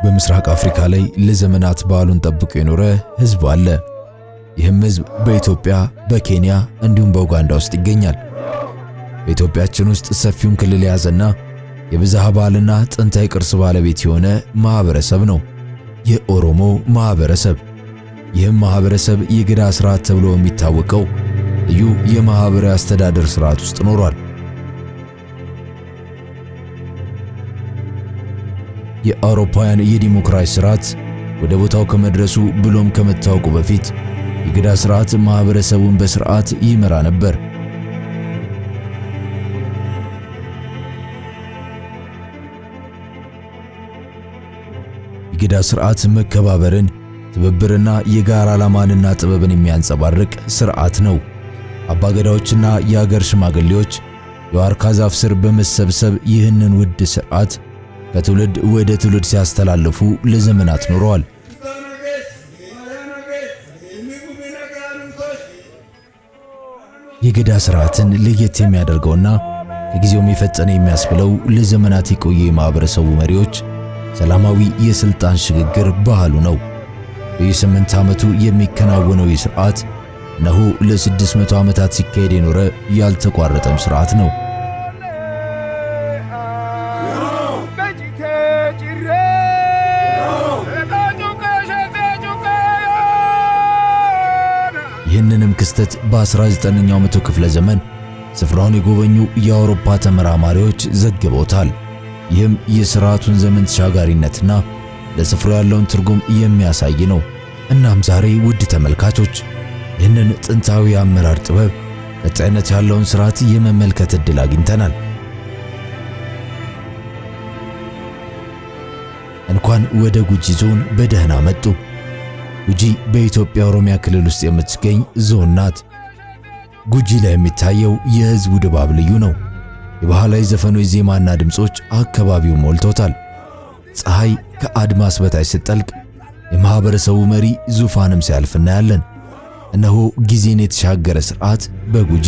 በምስራቅ አፍሪካ ላይ ለዘመናት ባህሉን ጠብቆ የኖረ ህዝብ አለ። ይህም ህዝብ በኢትዮጵያ፣ በኬንያ እንዲሁም በኡጋንዳ ውስጥ ይገኛል። በኢትዮጵያችን ውስጥ ሰፊውን ክልል የያዘና የብዝሃ ባህልና ጥንታዊ ቅርስ ባለቤት የሆነ ማህበረሰብ ነው፣ የኦሮሞ ማህበረሰብ። ይህም ማህበረሰብ የገዳ ስርዓት ተብሎ የሚታወቀው ልዩ የማህበራዊ አስተዳደር ስርዓት ውስጥ ኖሯል። የአውሮፓውያን የዲሞክራሲ ስርዓት ወደ ቦታው ከመድረሱ ብሎም ከመታወቁ በፊት የገዳ ስርዓት ማህበረሰቡን በስርዓት ይመራ ነበር። የገዳ ስርዓት መከባበርን፣ ትብብርና የጋራ ዓላማንና ጥበብን የሚያንጸባርቅ ስርዓት ነው። አባገዳዎችና የአገር ሽማግሌዎች የዋርካ ዛፍ ስር በመሰብሰብ ይህንን ውድ ስርዓት ከትውልድ ወደ ትውልድ ሲያስተላልፉ ለዘመናት ኖረዋል። የገዳ ስርዓትን ለየት የሚያደርገውና ከጊዜውም የፈጠነ የሚያስብለው ለዘመናት የቆየ የማህበረሰቡ መሪዎች ሰላማዊ የስልጣን ሽግግር ባህሉ ነው። በየስምንት ዓመቱ የሚከናወነው ይህ ስርዓት እነሆ ለ600 ዓመታት ሲካሄድ የኖረ ያልተቋረጠም ስርዓት ነው። ይህንንም ክስተት በ19ኛው መቶ ክፍለ ዘመን ስፍራውን የጎበኙ የአውሮፓ ተመራማሪዎች ዘግበውታል። ይህም የስርዓቱን ዘመን ተሻጋሪነትና ለስፍራው ያለውን ትርጉም የሚያሳይ ነው። እናም ዛሬ ውድ ተመልካቾች ይህንን ጥንታዊ የአመራር ጥበብ፣ ቀጣይነት ያለውን ስርዓት የመመልከት ዕድል አግኝተናል። እንኳን ወደ ጉጂ ዞን በደህና መጡ። ጉጂ በኢትዮጵያ ኦሮሚያ ክልል ውስጥ የምትገኝ ዞን ናት። ጉጂ ላይ የሚታየው የህዝቡ ድባብ ልዩ ነው። የባህላዊ ዘፈኖች ዜማና ድምጾች አካባቢው ሞልቶታል። ፀሐይ ከአድማስ በታች ስትጠልቅ የማህበረሰቡ መሪ ዙፋንም ሲያልፍ እናያለን። እነሆ ጊዜን የተሻገረ ስርዓት በጉጂ።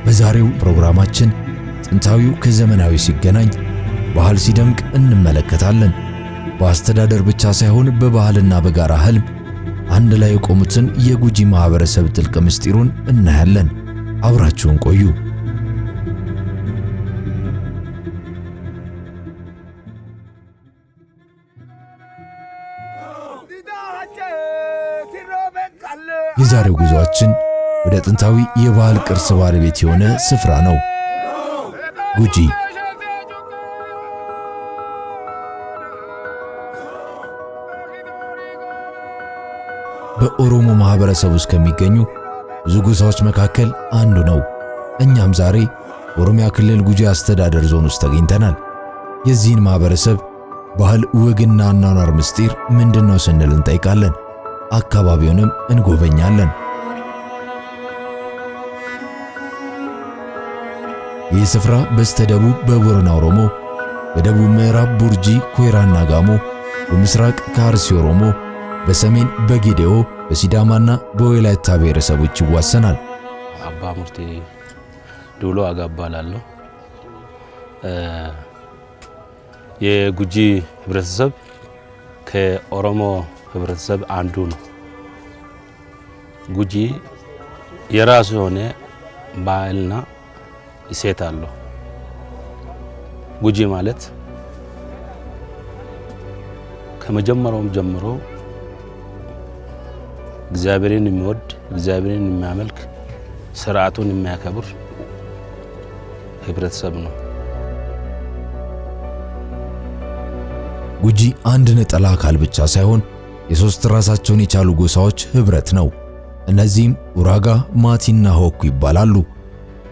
በዛሬው ፕሮግራማችን ጥንታዊው ከዘመናዊ ሲገናኝ፣ ባህል ሲደምቅ እንመለከታለን። በአስተዳደር ብቻ ሳይሆን በባህልና በጋራ ህልም አንድ ላይ የቆሙትን የጉጂ ማህበረሰብ ጥልቅ ምስጢሩን እናያለን። አብራችሁን ቆዩ። የዛሬው ጉዞአችን ወደ ጥንታዊ የባህል ቅርስ ባለቤት የሆነ ስፍራ ነው፣ ጉጂ። በኦሮሞ ማህበረሰብ ውስጥ ከሚገኙ ብዙ ጎሳዎች መካከል አንዱ ነው። እኛም ዛሬ በኦሮሚያ ክልል ጉጂ አስተዳደር ዞን ውስጥ ተገኝተናል። የዚህን ማህበረሰብ ባህል፣ ወግና አኗኗር ምስጢር ምንድነው ስንል እንጠይቃለን። አካባቢውንም እንጎበኛለን። ይህ ስፍራ በስተደቡብ በቦረና ኦሮሞ፣ በደቡብ ምዕራብ ቡርጂ ኮይራና ጋሞ፣ በምስራቅ ከአርሲ ኦሮሞ፣ በሰሜን በጌዴኦ፣ በሲዳማና በወላይታ ብሔረሰቦች ይዋሰናል። አባ ሙርቴ ዱሎ አጋ እባላለሁ። የጉጂ ህብረተሰብ ከኦሮሞ ህብረተሰብ አንዱ ነው። ጉጂ የራሱ የሆነ ባህልና እሴት አለው። ጉጂ ማለት ከመጀመሪያውም ጀምሮ እግዚአብሔርን የሚወድ፣ እግዚአብሔርን የሚያመልክ፣ ስርዓቱን የሚያከብር ህብረተሰብ ነው። ጉጂ አንድ ነጠላ አካል ብቻ ሳይሆን የሶስት ራሳቸውን የቻሉ ጎሳዎች ህብረት ነው። እነዚህም ኡራጋ፣ ማቲና ሆኩ ይባላሉ።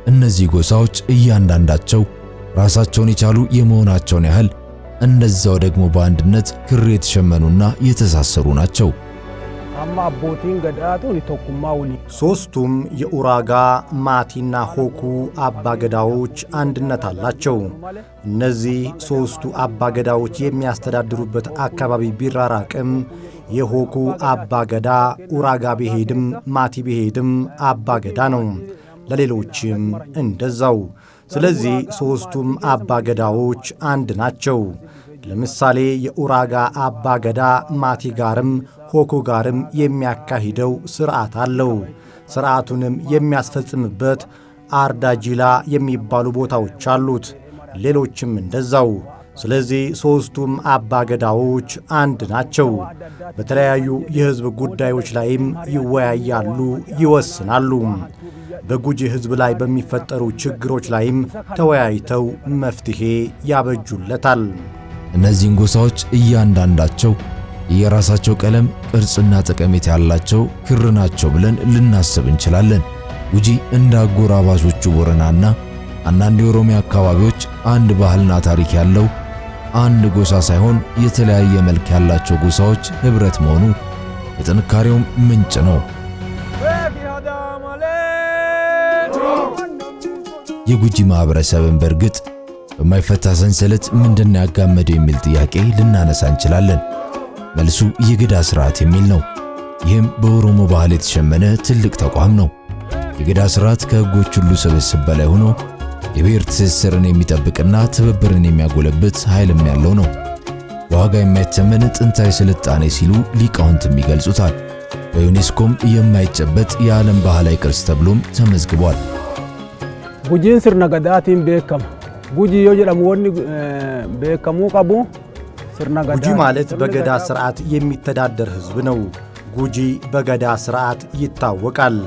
እነዚህ ጎሳዎች እያንዳንዳቸው ራሳቸውን የቻሉ የመሆናቸውን ያህል እንደዛው ደግሞ በአንድነት ክር የተሸመኑና የተሳሰሩ ናቸው። Amma abbootiin gadaatuun tokkummaa walii ሦስቱም የኡራጋ፣ ማቲና ሆኩ አባገዳዎች አንድነት አላቸው። እነዚህ ሦስቱ አባገዳዎች የሚያስተዳድሩበት አካባቢ ቢራራቅም የሆኩ አባገዳ ኡራጋ ቢሄድም ማቲ ቢሄድም አባገዳ ነው። ለሌሎችም እንደዛው። ስለዚህ ሦስቱም አባገዳዎች አንድ ናቸው። ለምሳሌ የኡራጋ አባ ገዳ ማቲ ጋርም ሆኮ ጋርም የሚያካሂደው ሥርዓት አለው። ሥርዓቱንም የሚያስፈጽምበት አርዳጂላ የሚባሉ ቦታዎች አሉት። ሌሎችም እንደዛው። ስለዚህ ሦስቱም አባ ገዳዎች አንድ ናቸው። በተለያዩ የሕዝብ ጉዳዮች ላይም ይወያያሉ፣ ይወስናሉ። በጉጂ ሕዝብ ላይ በሚፈጠሩ ችግሮች ላይም ተወያይተው መፍትሔ ያበጁለታል። እነዚህን ጎሳዎች እያንዳንዳቸው የየራሳቸው ቀለም፣ ቅርጽና ጠቀሜታ ያላቸው ክር ናቸው ብለን ልናስብ እንችላለን። ጉጂ እንደ አጎራባቾቹ ቦረናና አንዳንድ የኦሮሚያ አካባቢዎች አንድ ባህልና ታሪክ ያለው አንድ ጎሳ ሳይሆን የተለያየ መልክ ያላቸው ጎሳዎች ህብረት መሆኑ የጥንካሬውም ምንጭ ነው። የጉጂ ማህበረሰብን በእርግጥ በማይፈታ ሰንሰለት ምንድን ያጋመደው የሚል ጥያቄ ልናነሳ እንችላለን። መልሱ የገዳ ስርዓት የሚል ነው። ይህም በኦሮሞ ባህል የተሸመነ ትልቅ ተቋም ነው። የገዳ ስርዓት ከህጎች ሁሉ ስብስብ በላይ ሆኖ የብሔር ትስስርን የሚጠብቅና ትብብርን የሚያጎለብት ኃይልም ያለው ነው። በዋጋ የማይተመን ጥንታዊ ስልጣኔ ሲሉ ሊቃውንትም ይገልጹታል። በዩኔስኮም የማይጨበጥ የዓለም ባህላዊ ቅርስ ተብሎም ተመዝግቧል። Gujiin sirna gadaatiin beekama. Gujii yoo jedhamu wanni beekamuu qabu sirna ጉጂ gadaa. ማለት በገዳ ሥርዓት የሚተዳደር ሕዝብ ነው። ጉጂ በገዳ ሥርዓት ይታወቃል።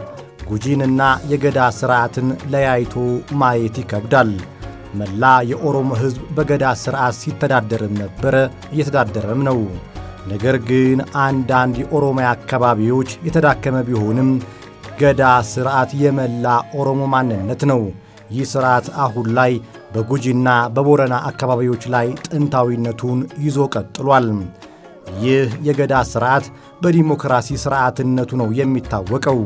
ጉጂንና የገዳ ሥርዓትን ለያይቶ ማየት ይከብዳል። መላ የኦሮሞ ሕዝብ በገዳ ሥርዓት ሲተዳደርም ነበረ፣ እየተዳደረም ነው። ነገር ግን አንዳንድ የኦሮሚያ አካባቢዎች የተዳከመ ቢሆንም ገዳ ሥርዓት የመላ ኦሮሞ ማንነት ነው። ይህ ሥርዓት አሁን ላይ በጉጂና በቦረና አካባቢዎች ላይ ጥንታዊነቱን ይዞ ቀጥሏል። ይህ የገዳ ሥርዓት በዲሞክራሲ ሥርዓትነቱ ነው የሚታወቀው።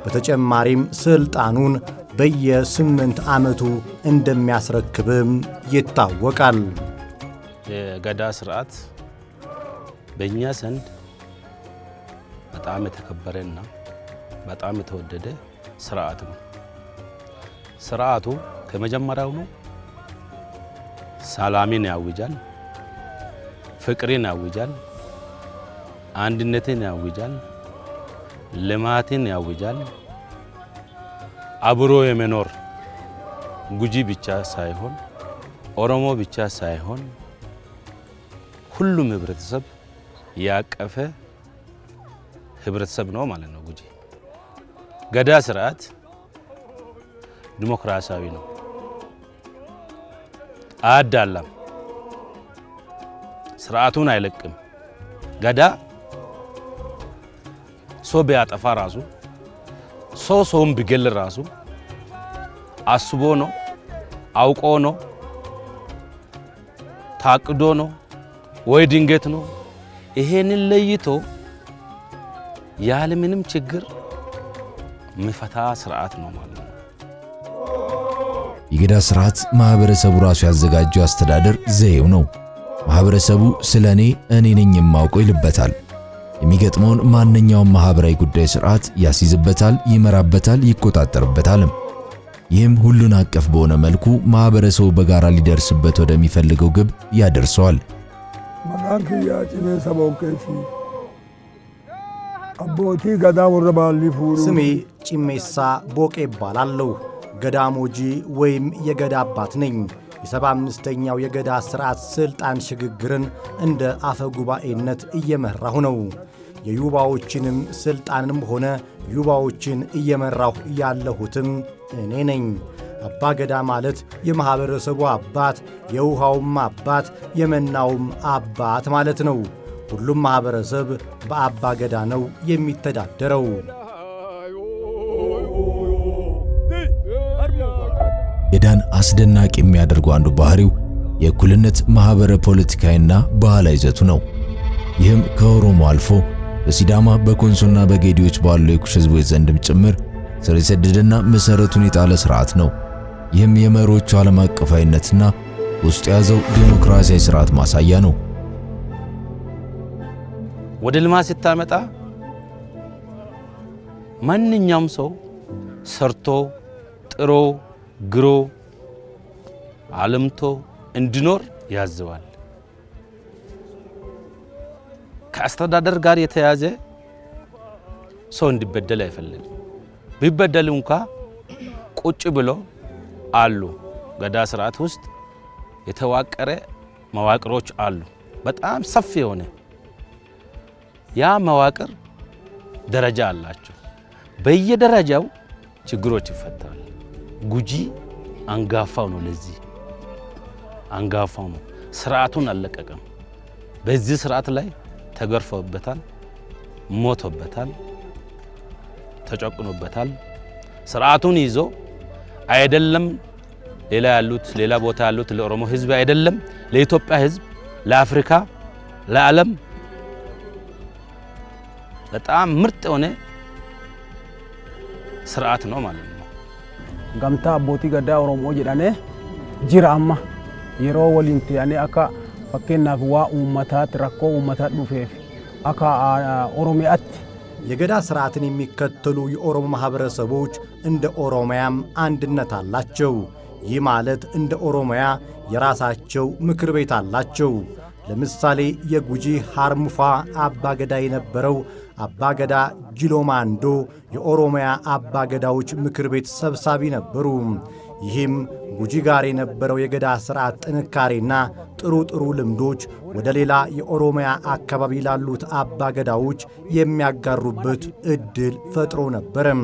በተጨማሪም ሥልጣኑን በየ8 ዓመቱ እንደሚያስረክብም ይታወቃል። የገዳ ስርዓት በእኛ ዘንድ በጣም የተከበረና በጣም የተወደደ ስርዓት ነው። ስርዓቱ ከመጀመሪያው ነው ሰላምን ያውጃል፣ ፍቅርን ያውጃል፣ አንድነትን ያውጃል፣ ልማትን ያውጃል። አብሮ የመኖር ጉጂ ብቻ ሳይሆን፣ ኦሮሞ ብቻ ሳይሆን፣ ሁሉም ህብረተሰብ ያቀፈ ህብረተሰብ ነው ማለት ነው። ጉጂ ገዳ ስርዓት ዲሞክራሲያዊ ነው፣ አያዳላም፣ ስርዓቱን አይለቅም። ገዳ ሰው ቢያጠፋ ራሱ፣ ሰው ሰውን ቢገል ራሱ አስቦ ነው፣ አውቆ ነው፣ ታቅዶ ነው ወይ ድንገት ነው? ይሄንን ለይቶ ያለምንም ችግር የሚፈታ ስርዓት ነው ማለት ነው። የገዳ ስርዓት ማህበረሰቡ ራሱ ያዘጋጀው አስተዳደር ዘዬው ነው። ማህበረሰቡ ስለ እኔ እኔ ነኝ የማውቀው ይልበታል። የሚገጥመውን ማንኛውም ማህበራዊ ጉዳይ ስርዓት ያስይዝበታል፣ ይመራበታል፣ ይቆጣጠርበታልም። ይህም ሁሉን አቀፍ በሆነ መልኩ ማህበረሰቡ በጋራ ሊደርስበት ወደሚፈልገው ግብ ያደርሰዋል። Maqaan kiyyaa Cimeessa Boqqeeti. Abbootii gadaa warra baallii fuudhuu. ስሜ ጭሜሳ ቦቄ እባላለሁ። ገዳሞጂ ወይም የገዳ አባት ነኝ። የ75ኛው የገዳ ሥርዓት ሥልጣን ሽግግርን እንደ አፈ ጉባኤነት እየመራሁ ነው። የዩባዎችንም ሥልጣንም ሆነ ዩባዎችን እየመራሁ ያለሁትም እኔ ነኝ። አባ ገዳ ማለት የማኅበረሰቡ አባት፣ የውሃውም አባት፣ የመናውም አባት ማለት ነው። ሁሉም ማኅበረሰብ በአባ ገዳ ነው የሚተዳደረው። ገዳን አስደናቂ የሚያደርገው አንዱ ባህሪው የእኩልነት ማኅበረ ፖለቲካዊና ባህላዊ ይዘቱ ነው። ይህም ከኦሮሞ አልፎ በሲዳማ፣ በኮንሶና በጌዲዎች ባሉ የኩሽ ሕዝቦች ዘንድም ጭምር ስር የሰደደና መሠረቱን የጣለ ሥርዓት ነው። ይህም የመሪዎቹ ዓለም አቀፋዊነትና ውስጡ የያዘው ዴሞክራሲያዊ ሥርዓት ማሳያ ነው። ወደ ልማት ስታመጣ ማንኛውም ሰው ሰርቶ ጥሮ ግሮ አልምቶ እንዲኖር ያዘዋል። ከአስተዳደር ጋር የተያዘ ሰው እንዲበደል አይፈልግም። ቢበደል እንኳ ቁጭ ብሎ አሉ። ገዳ ስርዓት ውስጥ የተዋቀረ መዋቅሮች አሉ። በጣም ሰፊ የሆነ ያ መዋቅር ደረጃ አላቸው። በየደረጃው ችግሮች ይፈታል። ጉጂ አንጋፋው ነው። ለዚህ አንጋፋው ነው። ስርዓቱን አልለቀቀም። በዚህ ስርዓት ላይ ተገርፎበታል፣ ሞቶበታል፣ ተጨቁኖበታል። ስርዓቱን ይዞ አይደለም ሌላ ያሉት ሌላ ቦታ ያሉት ለኦሮሞ ሕዝብ አይደለም ለኢትዮጵያ ሕዝብ፣ ለአፍሪካ፣ ለዓለም በጣም ምርጥ የሆነ ስርዓት ነው ማለት ነው። Gamtaa abbootii gadaa Oromoo jedhamee jira. Amma yeroo waliin ta'anii akka fakkeenyaaf waa uummataatti rakkoo uummataa dhufeef akka Oromiyaatti የገዳ ሥርዓትን የሚከተሉ የኦሮሞ ማኅበረሰቦች እንደ ኦሮሚያም አንድነት አላቸው። ይህ ማለት እንደ ኦሮሚያ የራሳቸው ምክር ቤት አላቸው። ለምሳሌ የጉጂ ሐርሙፋ አባገዳ የነበረው አባገዳ ጅሎማንዶ የኦሮሚያ አባገዳዎች ምክር ቤት ሰብሳቢ ነበሩ። ይህም ጉጂ ጋር የነበረው የገዳ ሥርዓት ጥንካሬና ጥሩ ጥሩ ልምዶች ወደ ሌላ የኦሮሚያ አካባቢ ላሉት አባገዳዎች የሚያጋሩበት ዕድል ፈጥሮ ነበረም።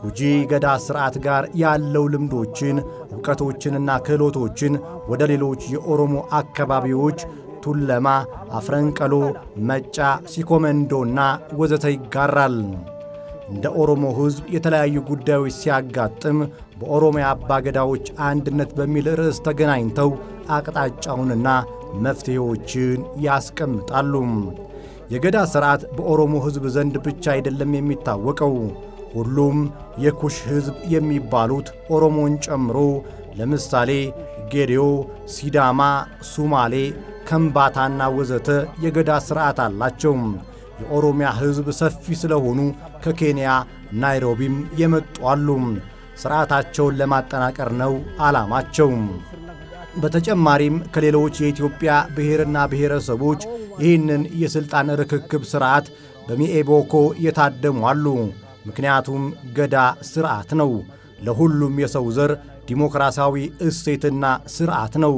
ጉጂ ገዳ ሥርዓት ጋር ያለው ልምዶችን፣ ዕውቀቶችንና ክህሎቶችን ወደ ሌሎች የኦሮሞ አካባቢዎች ቱለማ፣ አፍረንቀሎ፣ መጫ፣ ሲኮመንዶና ወዘተ ይጋራል። እንደ ኦሮሞ ሕዝብ የተለያዩ ጉዳዮች ሲያጋጥም በኦሮሚያ አባገዳዎች አንድነት በሚል ርዕስ ተገናኝተው አቅጣጫውንና መፍትሔዎችን ያስቀምጣሉ። የገዳ ሥርዓት በኦሮሞ ሕዝብ ዘንድ ብቻ አይደለም የሚታወቀው። ሁሉም የኩሽ ሕዝብ የሚባሉት ኦሮሞን ጨምሮ ለምሳሌ ጌዴዮ፣ ሲዳማ፣ ሱማሌ፣ ከምባታና ወዘተ የገዳ ሥርዓት አላቸው። የኦሮሚያ ሕዝብ ሰፊ ስለሆኑ ከኬንያ ናይሮቢም የመጡ አሉ። ሥርዓታቸውን ለማጠናከር ነው ዓላማቸው። በተጨማሪም ከሌሎች የኢትዮጵያ ብሔርና ብሔረሰቦች ይህንን የሥልጣን ርክክብ ሥርዓት በሚኤቦኮ የታደሙ አሉ። ምክንያቱም ገዳ ሥርዓት ነው። ለሁሉም የሰው ዘር ዲሞክራሲያዊ እሴትና ሥርዓት ነው።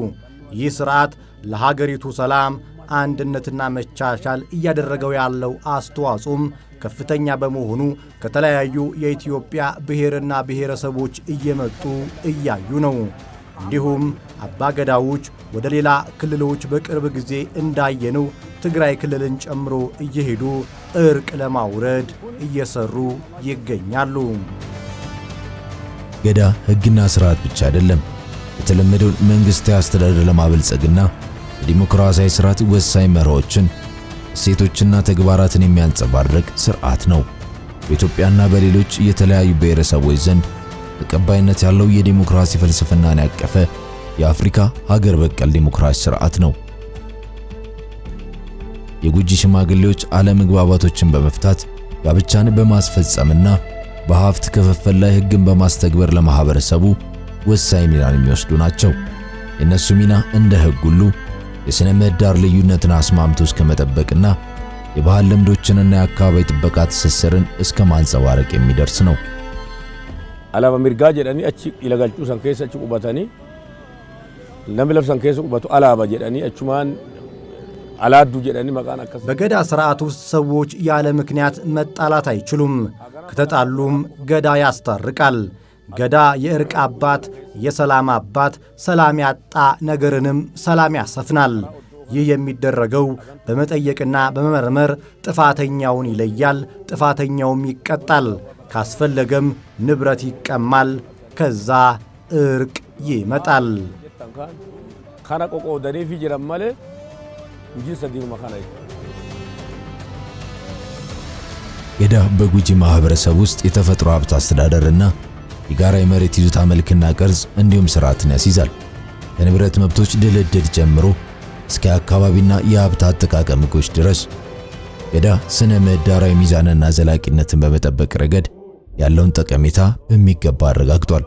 ይህ ሥርዓት ለሀገሪቱ ሰላም፣ አንድነትና መቻቻል እያደረገው ያለው አስተዋጽኦም ከፍተኛ በመሆኑ ከተለያዩ የኢትዮጵያ ብሔርና ብሔረሰቦች እየመጡ እያዩ ነው። እንዲሁም አባገዳዎች ወደ ሌላ ክልሎች በቅርብ ጊዜ እንዳየነው ትግራይ ክልልን ጨምሮ እየሄዱ እርቅ ለማውረድ እየሰሩ ይገኛሉ። ገዳ ሕግና ስርዓት ብቻ አይደለም። የተለመደውን መንግስታዊ አስተዳደር ለማበልጸግና የዲሞክራሲያዊ ስርዓት ወሳኝ መርሆችን፣ እሴቶችና ተግባራትን የሚያንጸባርቅ ስርዓት ነው። በኢትዮጵያና በሌሎች የተለያዩ ብሔረሰቦች ዘንድ ተቀባይነት ያለው የዲሞክራሲ ፍልስፍናን ያቀፈ የአፍሪካ ሀገር በቀል ዲሞክራሲ ስርዓት ነው። የጉጂ ሽማግሌዎች አለመግባባቶችን በመፍታት፣ ጋብቻን በማስፈጸምና በሀብት ክፍፍል ላይ ሕግን በማስተግበር ለማህበረሰቡ ወሳኝ ሚናን የሚወስዱ ናቸው። የእነሱ ሚና እንደ ሕግ ሁሉ የሥነ ምህዳር ልዩነትን አስማምቶ እስከ መጠበቅና የባህል ልምዶችንና የአካባቢ ጥበቃ ትስስርን እስከ ማንጸባረቅ የሚደርስ ነው። Alaaba mirgaa jedhanii achi ilagalchuu san keessa achi qubatanii, namni lafa san keessa qubatu alaaba jedhanii achumaan alaadduu jedhanii maqaan akkas. በገዳ ሥርዓት ውስጥ ሰዎች ያለ ምክንያት መጣላት አይችሉም። ከተጣሉም ገዳ ያስታርቃል። ገዳ የእርቅ አባት፣ የሰላም አባት፣ ሰላም ያጣ ነገርንም ሰላም ያሰፍናል። ይህ የሚደረገው በመጠየቅና በመመርመር ጥፋተኛውን ይለያል፣ ጥፋተኛውም ይቀጣል። ካስፈለገም ንብረት ይቀማል። ከዛ እርቅ ይመጣል። Kana qoqqoodaniifi jiran malee hojiin sadiinuma kana jechuudha. ገዳ በጉጂ ማህበረሰብ ውስጥ የተፈጥሮ ሀብት አስተዳደርና የጋራ የመሬት ይዞታ መልክና ቅርጽ እንዲሁም ስርዓትን ያስይዛል። ከንብረት መብቶች ድልድል ጀምሮ እስከ አካባቢና የሀብት አጠቃቀም ሕጎች ድረስ ገዳ ስነ ምህዳራዊ ሚዛንና ዘላቂነትን በመጠበቅ ረገድ ያለውን ጠቀሜታ በሚገባ አረጋግጧል።